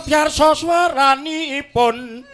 Setyarsa swaranipun.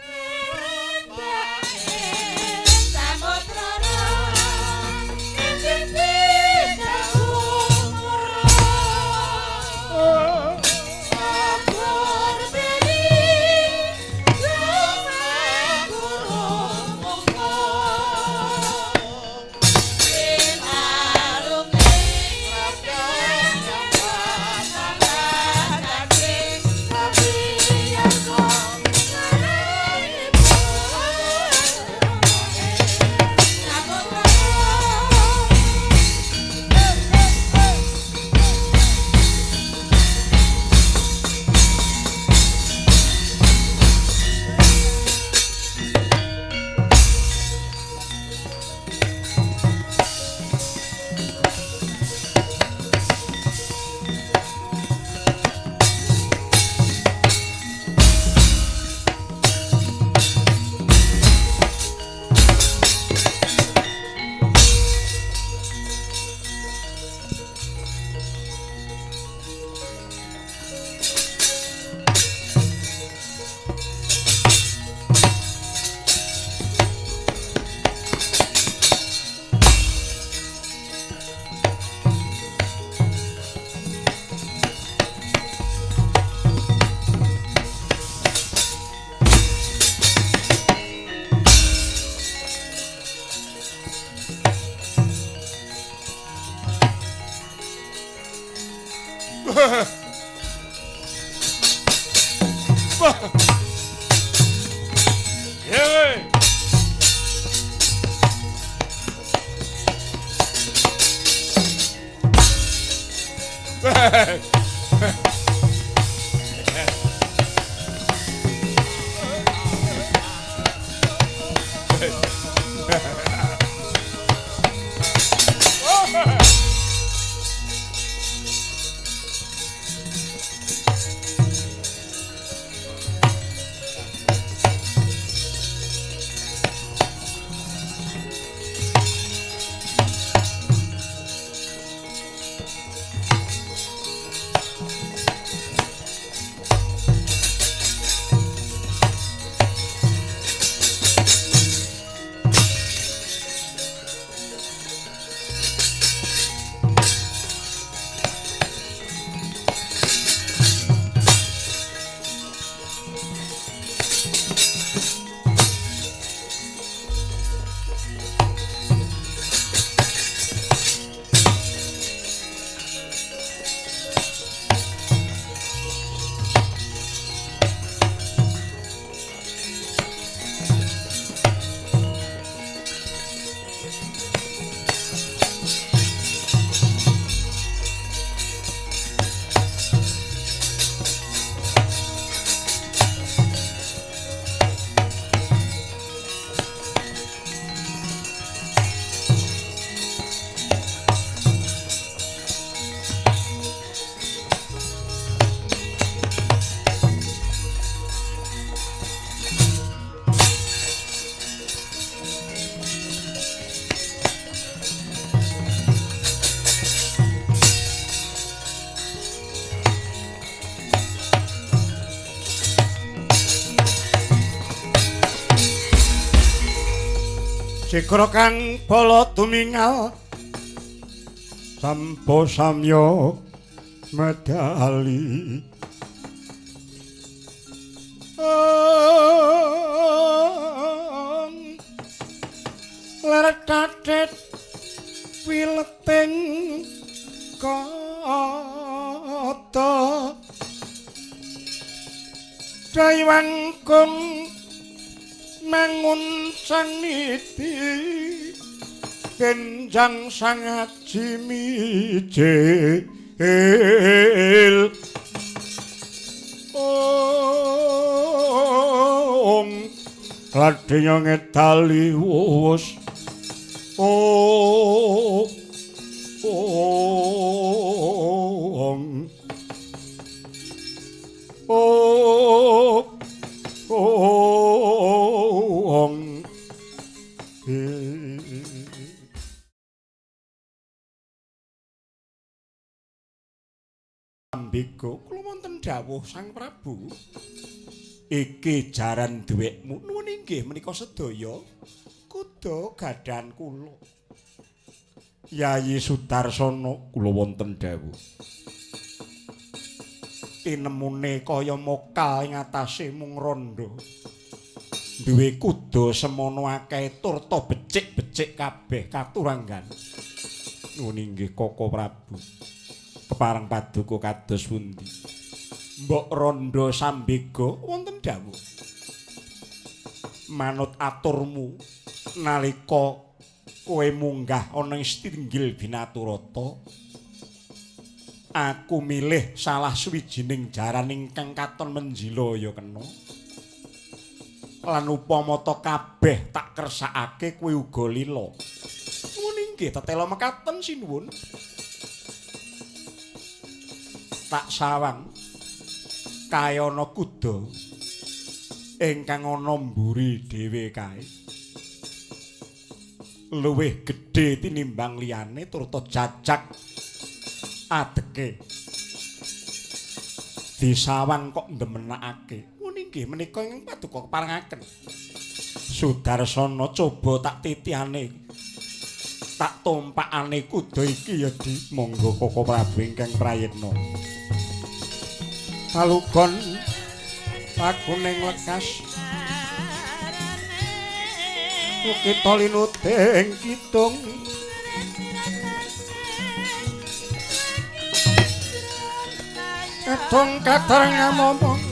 Cikra kang bala tumingal sampo samya medali. Lertatet wileting kata Daiwangkung mangun saniti benjang sangaji mijil. Ong ladenya ngedali wus. Ong ong ong. Sambega, kula wonten dawuh Sang Prabu. Iki jaran duwekmu. Nuwun inggih menika sedaya kuda gadhahan kula. Yayi Sudarsana, kula wonten dawuh. Tinemune kaya mokal ing atase mung rondo. Duwe kuda semono akeh turta becik-becik kabeh katuranggan. Nuwun inggih Koko Prabu. Kepareng paduka kados pundi? Mbok Rondo Sambega, wonten dawuh. Manut aturmu nalika kowe munggah ana ing Stinggil Binaturata, aku milih salah suwijining jaran ingkang katon menjila ya kena. Lan upama ta kabeh tak kersakake kowe uga lila. Nuwun inggih tetela mekaten sinuwun. Tak sawang kae ana kuda ingkang ana mburi dhewe kae. Luwih gedhe tinimbang liyane turta jajak adeke. Disawang kok ndemenakake. Nuwun inggih menika ingkang paduka keparengaken. Sudarsana, coba tak titihane. Tak tumpakane kuda iki ya di monggo Koko Prabu ingkang prayitna. Palugon pakuning lekas kita linuding kidung. Kadung kadar ngamomong.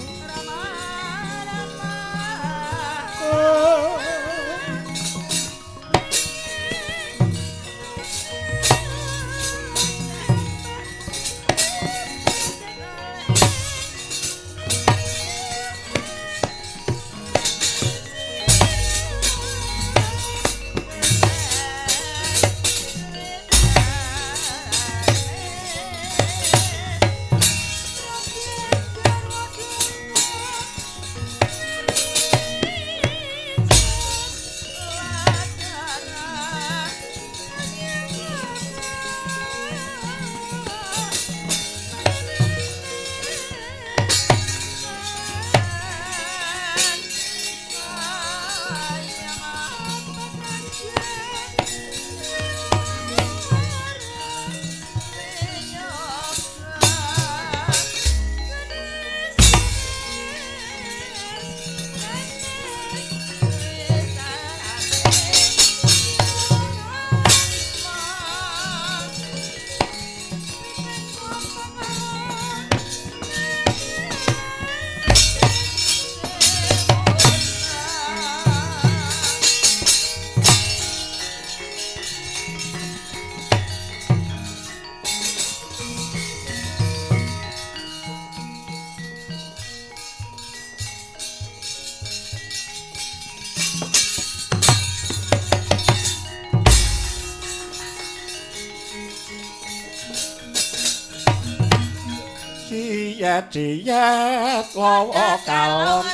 Ciyet lawa kalon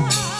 Oh.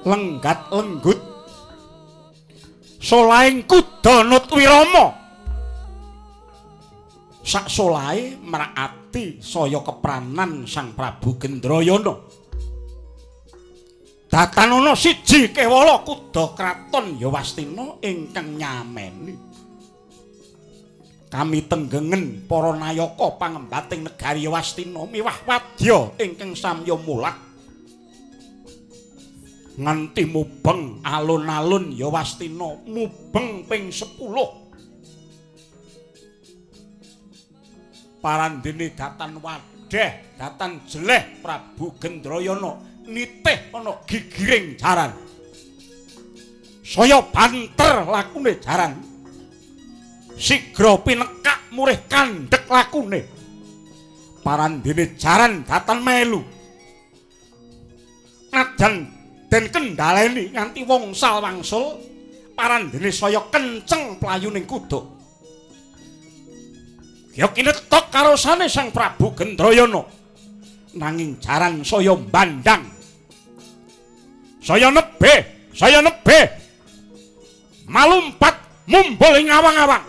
Lenggat lenggut solaing kuda nut wirama. Sak solahe mraati saya kepranan Sang Prabu Gendrayana. Datanana siji kewala kuda kraton Yawastina ingkang nyameni. Kami tenggengen para nayaka pangembating negari Yawastina miwah wadya ingkang samya mulat. Nganti mubeng alun-alun Yawastina mubeng ping 10. Parandene datan wadeh, datan jeleh Prabu Gendrayana nitih ana gigiring jaran. Saya banter lakune jaran. Sigra pinekak murih kandhek lakune. Parandene jaran datan melu. Najan den kendhaleni nganti wongsal wangsul, parandene saya kenceng playuning kuda. Ya kinetok karosane Sang Prabu Gendrayana. Nanging jaran saya bandang. Saya nebeh, saya nebeh. Malumpat mumbul ing awang-awang.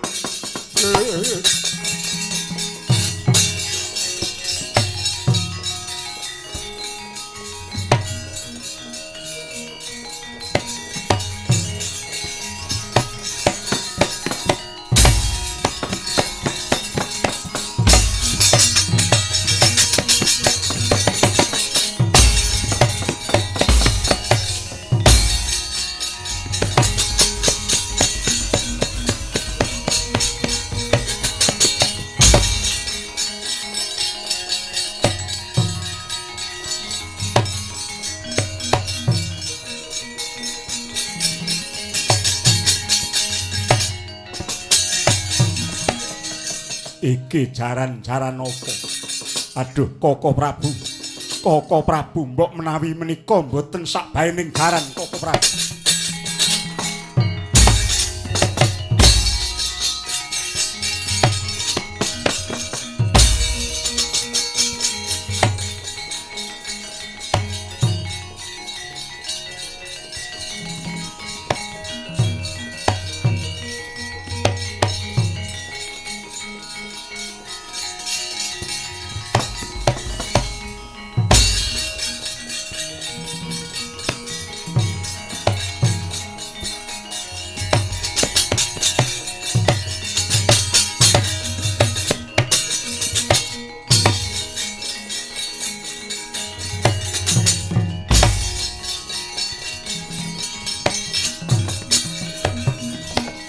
Iki jaran-jaran apa? Aduh, Koko Prabu. Koko Prabu mbok menawi menika mboten sakbaening jaran Koko Prabu.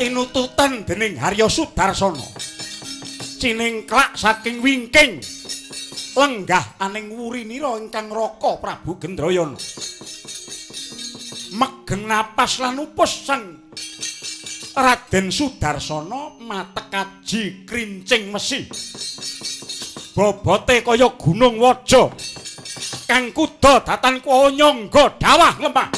Tinututan dening Harya Sudarsana. Ciningklak saking wingking lenggah aning wurinira ingkang raka Prabu Gendrayana. Megeng napas lan upus sang Raden Sudarsana matekaji krincing mesi. Bobote kaya gunung waja. Kang kuda datan kuwa nyangga dawah lemah.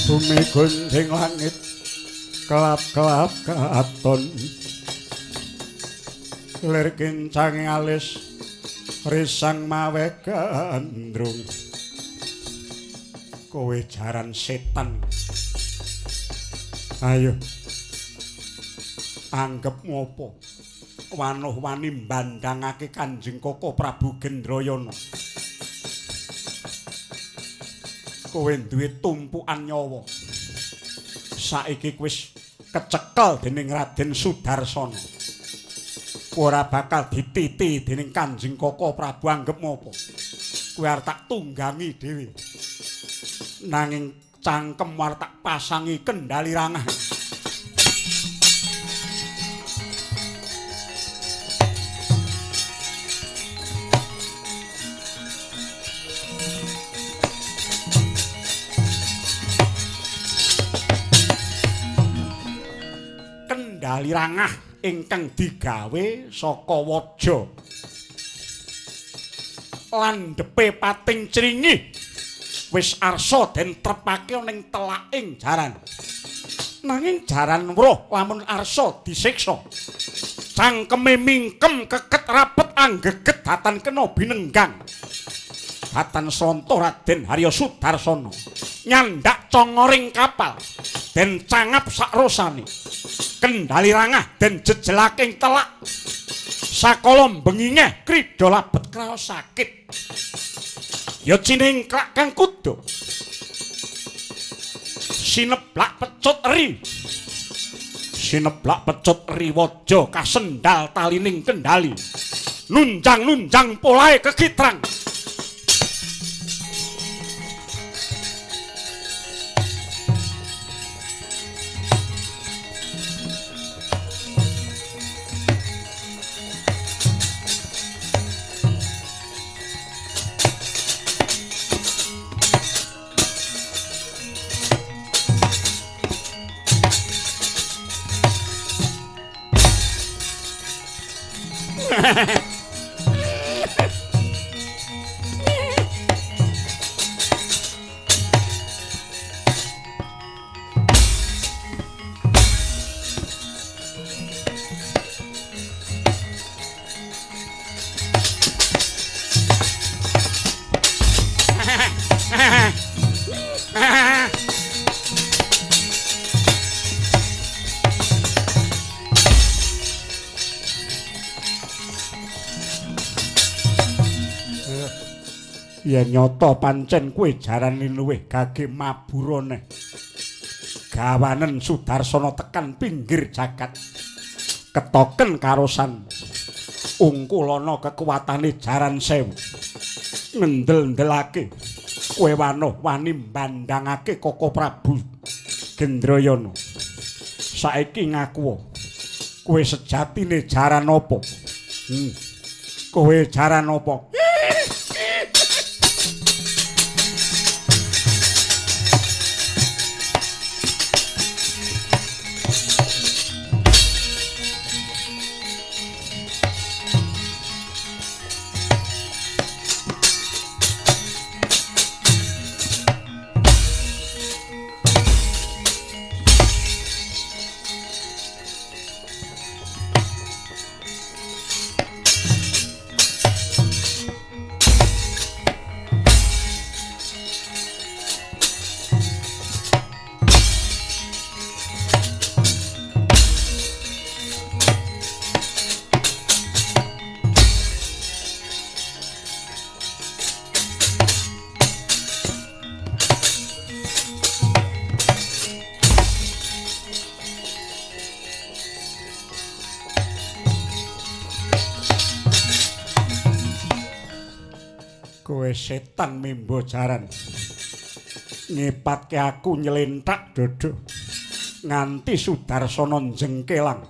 Bumi gunjing langit kelap-kelap katon, lir kincang alis risang mawe gandrung. Kowe jaran setan, ayo anggep ngopo wanuh wani mbandangake Kanjeng Koko Prabu Gendrayana. Kowe duwe tumpukan nyawa. Saiki wis kecekel dening Raden Sudarsana. Ora bakal dititi dening Kanjeng Koko Prabu anggep ngopo. Kowe arep tak tunggangi dhewe. Nanging cangkem arep tak pasangi kendali rangah. Kendali rangah ingkang digawe saka waja. Landhepe pating cringih wis arsa den trepake ning telaking jaran. Nanging jaran weruh lamun arsa disiksa. Cangkeme mingkem keket rapet anggeget datan kena binenggang. Datan sronto Raden Harya Sudarsana nyandak congoring kapal den cangap sakrosane. Kendali rangah den jejelake ing telak. Sakala bengingeh krida labet kraos sakit. Ya cinengklak kang kuda. Sineblak pecut eri. Sineblak pecut eri waja kasendal talining kendali. Nunjang-nunjang polahe kekitrang. Yen nyata pancen kowe jaran luwih gage maburane. Gawanen Sudarsana tekan pinggir jagat. Ketoken karosan. Ungkulana kekuatane jaran sewu. Ngendel-ndelake kowe wanuh wani mbandangake Koko Prabu Gendrayana. Saiki ngaku kowe sejatine jaran apa? Kowe jaran apa? Kowe setan mimbo jaran. Ngepatke aku nylenthak dada nganti Sudarsana njengkelang.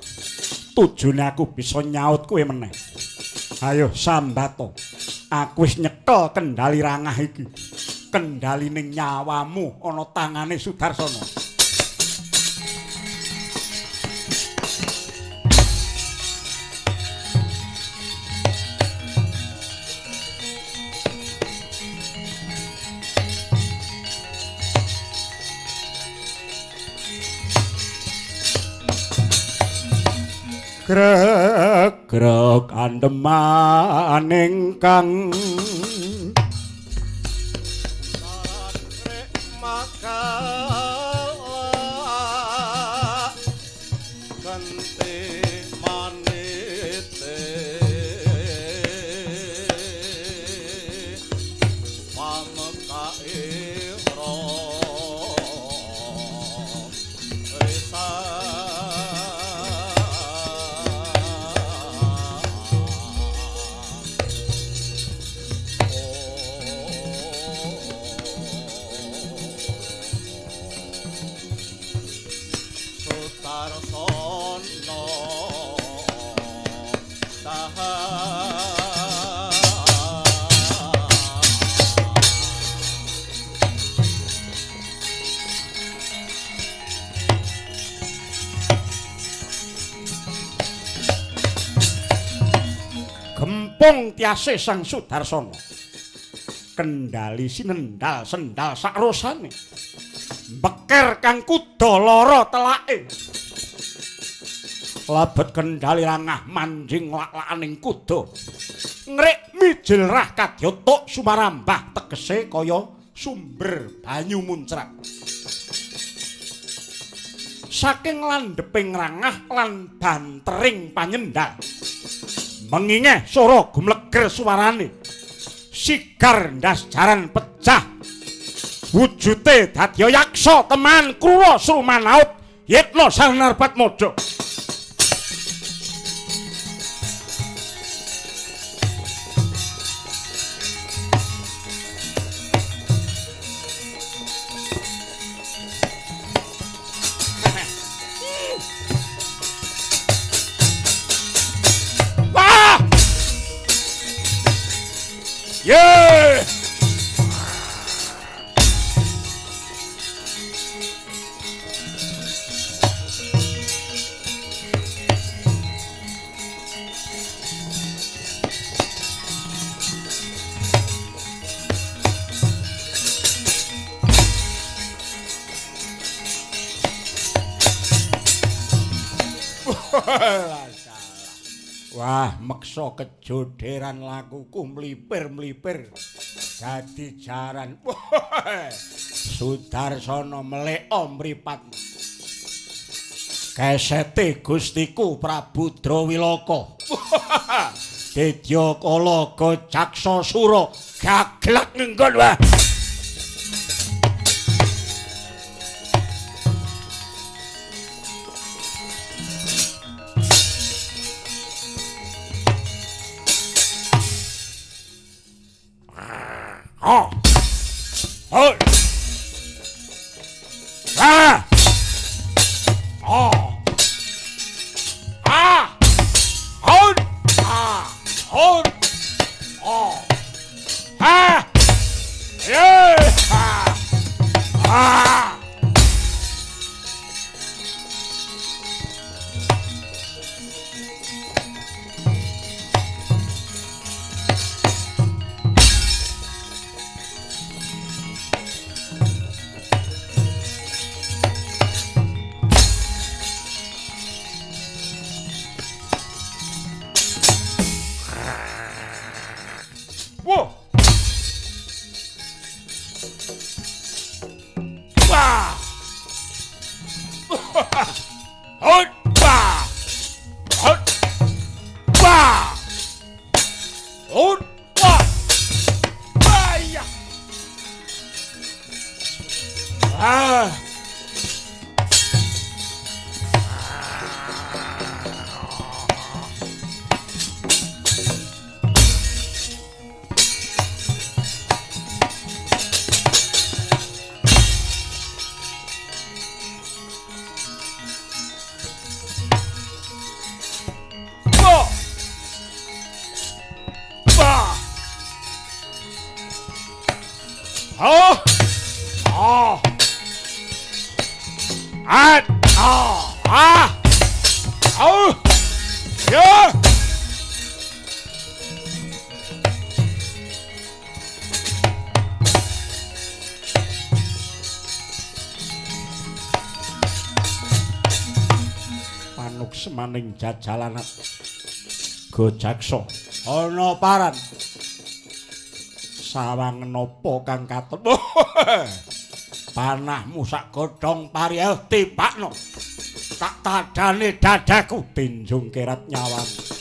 Tujune aku bisa nyaut kowe meneh. Ayo sambato. Aku wis nyekel kendali rangah iki. Kendaline nyawamu ana tangane Sudarsana. Greg-greg andemaning kang makala genti manite pamekaira risa. Ngopong tiase Sang Sudarsana. Kendali sinendal sendal sakrosane. Beker kang kuda lara telake. Lebet kendali rangah manjing lak-lakaning kuda. Ngrik mijil rah kadyotuk sumarambah tegese kaya sumber banyu muncrat. Saking landheping rangah lan bantering panyendal. Mengingeh sora gumleger suwarane. Sigar ndas jaran pecah. Wujute dadya yaksa teman kruwa srumanaut yitna sanarbatmaja. Yeah! Wah, meksa kejoderan lakuku mlipir-mlipir dadi jaran. Sudarsana mleka mripat. Kesete Gustiku Prabu Drawilaka. Dedya Kalaga Jaksa Sura gaglak nggon wah. Oh. Oh. Ah. Oh. Ah. Oh. Ah. Oh. Oh. Ah. Yeah. Ah. Ah. Whoa. Wah. Hot. Wah. Hot. Wah. Hot. Wah. Wah. Ah. Oh! Oh! Ah! Ah! Ah! Oh! Ya! Panuksemaning jajalanat Gojaksa ana paran. Sawang napa kang katon? Panahmu sak godhong pari tibakno. Tak tadane dadaku tinjung kerat nyawamu.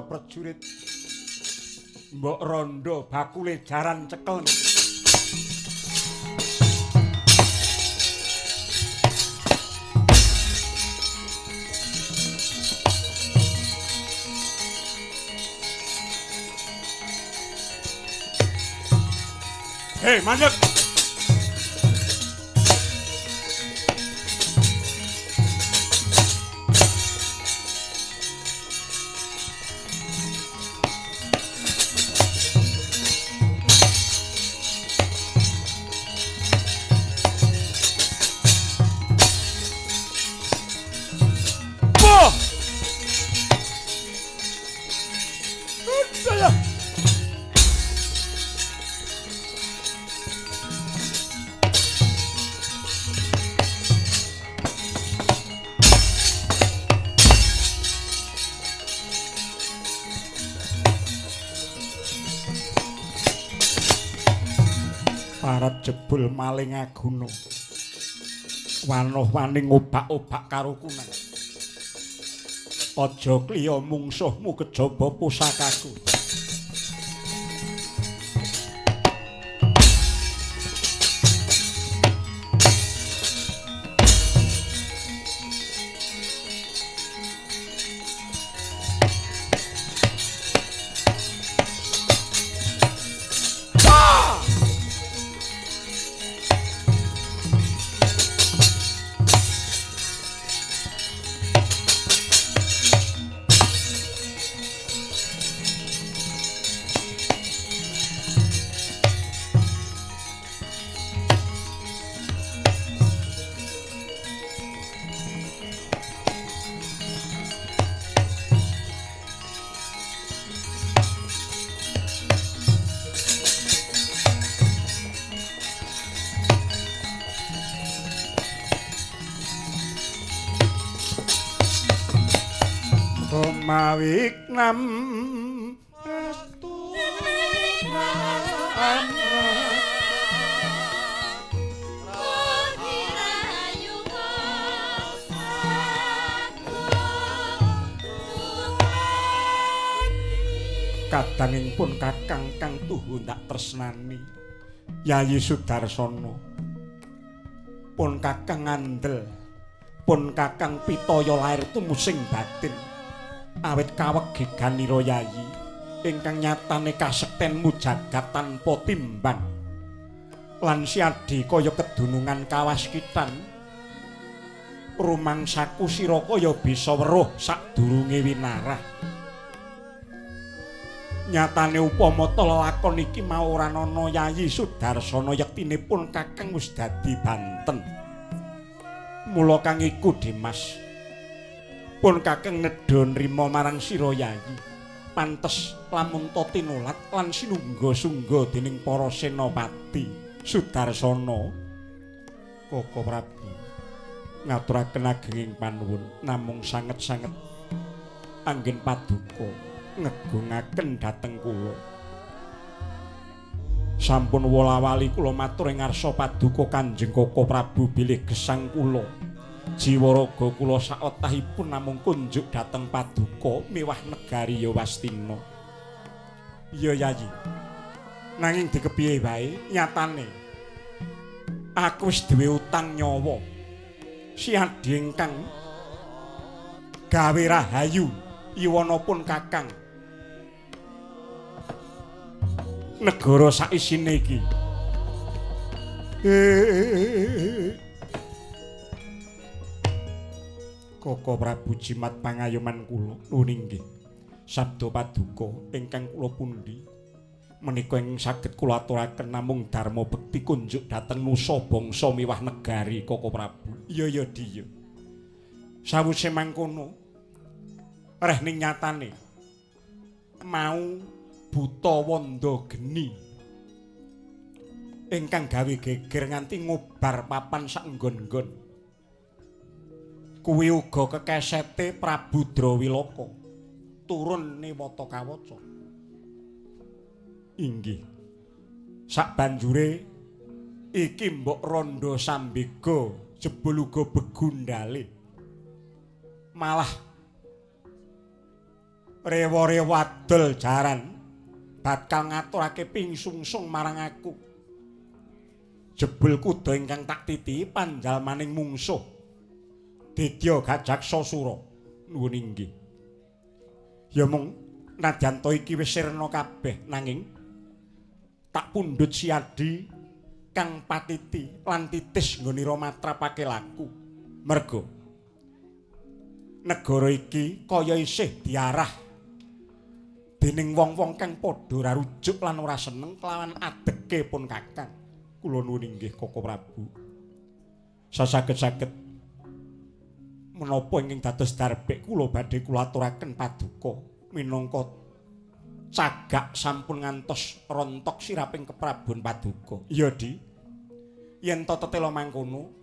prajurit. Mbok Rondo bakule jaran cekel. Hei, mandek. Wah! Udah. Parat jebul maling aguna. Wanoh-wani ngobak-obak karo kunang. Aja kliya mungsuhmu kejaba pusakaku. Mawiknam astu kadanging pun kakang kang tuhu ndak tresnani Yayi Sudarsana, pun kakang ngandel, pun kakang pitaya lair tumusing batin awit kawegeganira Yayi ingkang nyatane kasektenmu jagat tanpa timbang lan siadi kaya kedunungan kawaskitan rumangsaku sira kaya bisa weruh sadurunge winarah. Nyatane upama ta lelakon iki mau ora ana Yayi Sudarsana yektine pun kakang wis dadi banten. Mula kang iku Dimas, pun kakang nedha nrima marang sira Yayi, pantes lamun ta tinulat lan sinungga-sungga dening para senopati Sudarsana. Koko Prabu ngaturaken agenging panuwun namung sanget-sanget anggen paduka ngegungaken dhateng kula. Sampun wola-wali kula matur ing ngarsa paduka Kanjeng Koko Prabu bilih gesang kula. Jiwa raga kula saotahipun namung kunjuk dhateng paduka miwah negari Yawastina. Iya Yayi. Nanging dikepiye wae nyatane aku wis duwe utang nyawa. Siadi ingkang gawe rahayu yuwana pun kakang negara saisine iki. Koko Prabu jimat pangayoman kula nuwun inggih. Sabda paduka ingkang kula pundi menika ing saged kula aturaken namung dharma bekti kunjuk dhateng nusa bangsa miwah negari Koko Prabu. Iya ya Diya. Sawise mangkono reh ning nyatane mau buta wanda geni ingkang gawe geger nganti ngobar papan sak nggon-nggon. Kuwi uga kekesete Prabu Drawilaka turun niwata kawaca. Inggih. Sakbanjure iki Mbok Rondo Sambega jebul uga begundale. Malah Rewa-rewa adol jaran bakal ngaturake pingsungsung marang aku. Jebul kuda ingkang tak titihi panjalmaning mungsuh. Didya Gajaksa Sura. Nuwun inggih. Ya mung nadyan ta iki wis sirna kabeh nanging tak pundhut siadi kang patiti lan titis nggonira matrapake laku. Merga negara iki kaya isih diarah dening wong-wong kang padha ora rujuk lan ora seneng kelawan adeke pun Kakang. Kula nuwun inggih Koko Prabu. Sasaged-saged menapa ingkang dados darbek kula badhe kula aturaken paduka minangka cagak sampun ngantos rontok siraping keprabon paduka. Iya, Di. Yen ta tetela mangkono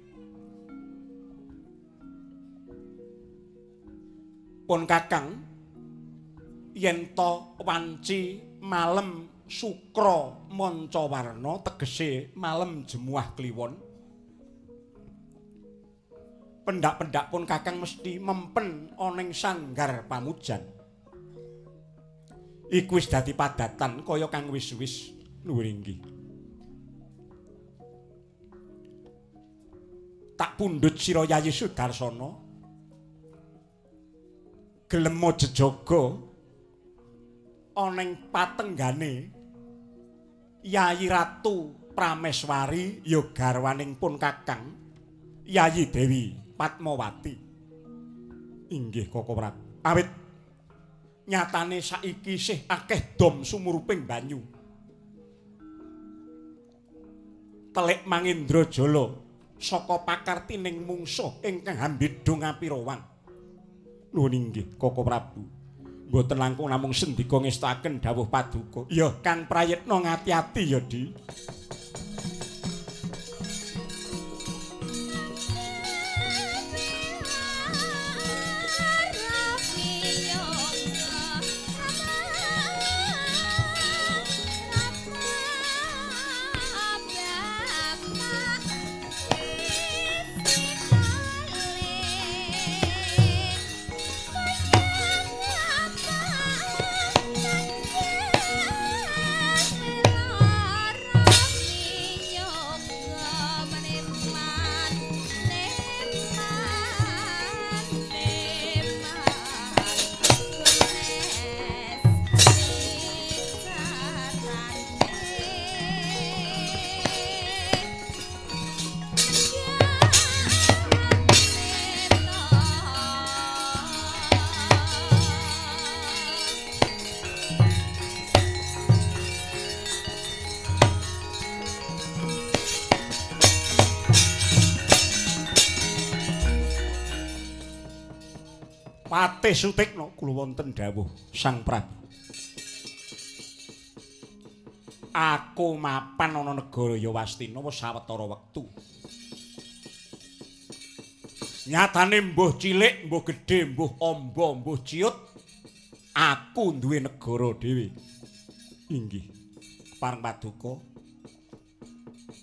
pun Kakang yen ta wanci malem sukra manca warna tegese malem jemuah kliwon pendak-pendak pun Kakang mesti mempen ana ing sanggar pamujan. Iku wis dadi padatan kaya kang wis-wis. Nuwun inggih. Tak pundhut sira Yayi Sudarsana gelem jejaga ana ing patenggane Yayi Ratu Prameswari ya garwaning pun Kakang Yayi Dewi Padmawati. Inggih Koko Prabu. Awit nyatane saiki isih akeh dom sumuruping banyu. Telik Mangindrajala saka pakartining mungsuh ingkang hambeda ngapirawang. Nuwun inggih Koko Prabu. Mboten langkung namung sendika ngestakaken dawuh paduka. Ya kang prayitna ngati-ati ya, Di. Patih Sutikna kula wonten dawuh Sang Prabu. Aku mapan ana negara Yawastina wis sawetara wektu. Nyatane mbuh cilik, mbuh gedhe, mbuh amba, mbuh ciut, aku duwe negara dhewe. Inggih. Pareng paduka.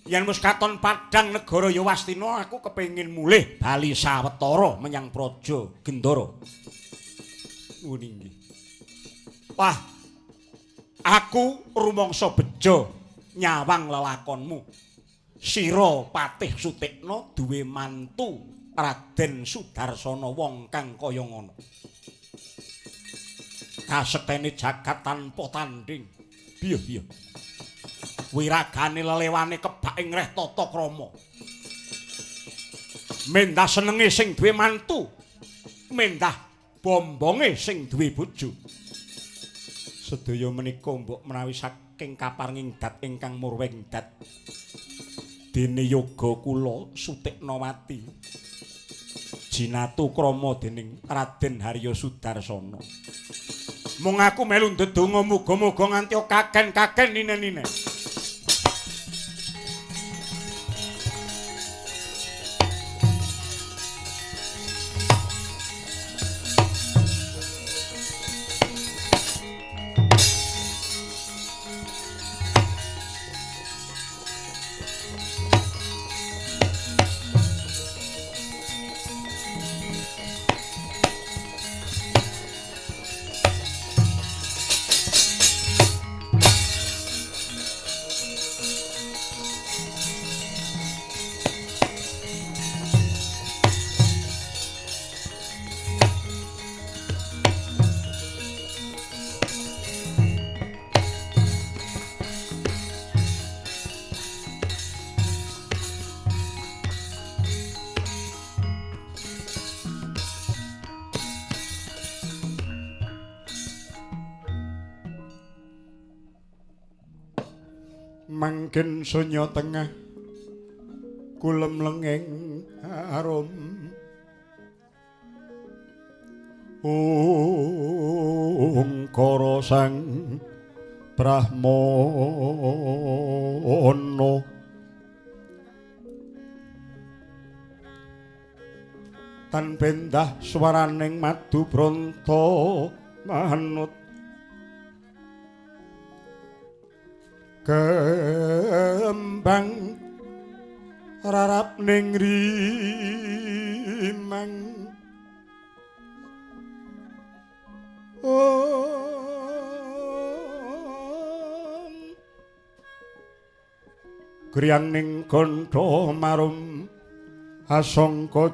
Yen wis katon padhang negara Yawastina, aku kepengin mulih bali sawetara menyang Praja Gendara. Nuwun inggih. Wah, aku rumangsa bejo nyawang lelakonmu. Sira Patih Sutikna duwe mantu Raden Sudarsana wong kang kaya ngono. Kasektene jagat tanpa tanding. Biyo-biyo. Wiragane lelewane kebak ing reh tata krama. Mendah senenge sing duwe mantu, mendah bombonge sing duwe bojo. Sedaya menika mbok menawi saking kaparenging dat ingkang murwing dat. Dene yoga kula Sutiknawati jinatu krama dening Raden Harya Sudarsana. Mung aku melu ndedonga muga-muga nganti kaken-kaken ninen-ninen. Manggen sunya tengah kulem lenging arum. Ungkara sang Brahmana tan bendah swaraning madu bronto manut kembang rarap ning rimang. Om griyang ning gandha marum asangka.